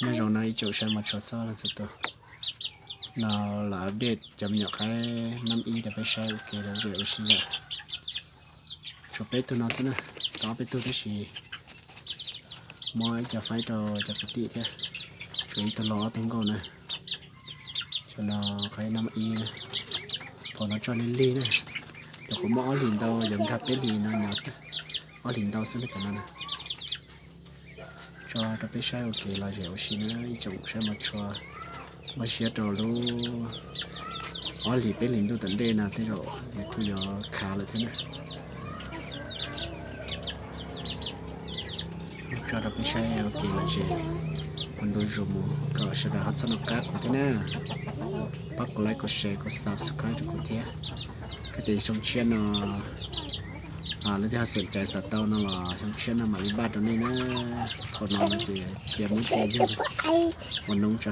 Nyob zoo no ib tsoom saib mos tshua txhua leej txhua tus, no los update cov me nyuam qaib nab ib rau peb saib ua ke lom zem ua si yom. Tshuav peb tug no xwb na, tau ob peb tug tab sis muab ib co faib rau cov kwv tij thiab, tshuav ib tug laus ob tug nkauj na. Cov no qaib nab ib, thaum no tso lig lig na, cov kuv muab ob hlis ntau yuav nkag peb hlis no nyob xwb, ob hlis ntau xwb na cov no na. Tso rau peb saib ua ke lom zem ua si na ib tsoom saib mos tshua, muab siab rau lub ob hlis peb hlis ntuj tom ntej no tej zaum kuj yuav khav lawm thiab na. Tso rau peb saib ua ke lom zem ua ntu zus mus kom sawv daws ho txhob nco qab kuv thiab na. Pab kuv like, kuv share, kuv subscribe rau kuv thiab. Koj tias xyoo tshiab no leej twg ho xom cai xav tau no los xyoo tshiab no mam li npaj rau nej na. Thaum no no ces cia muab cia yug ua noob tso.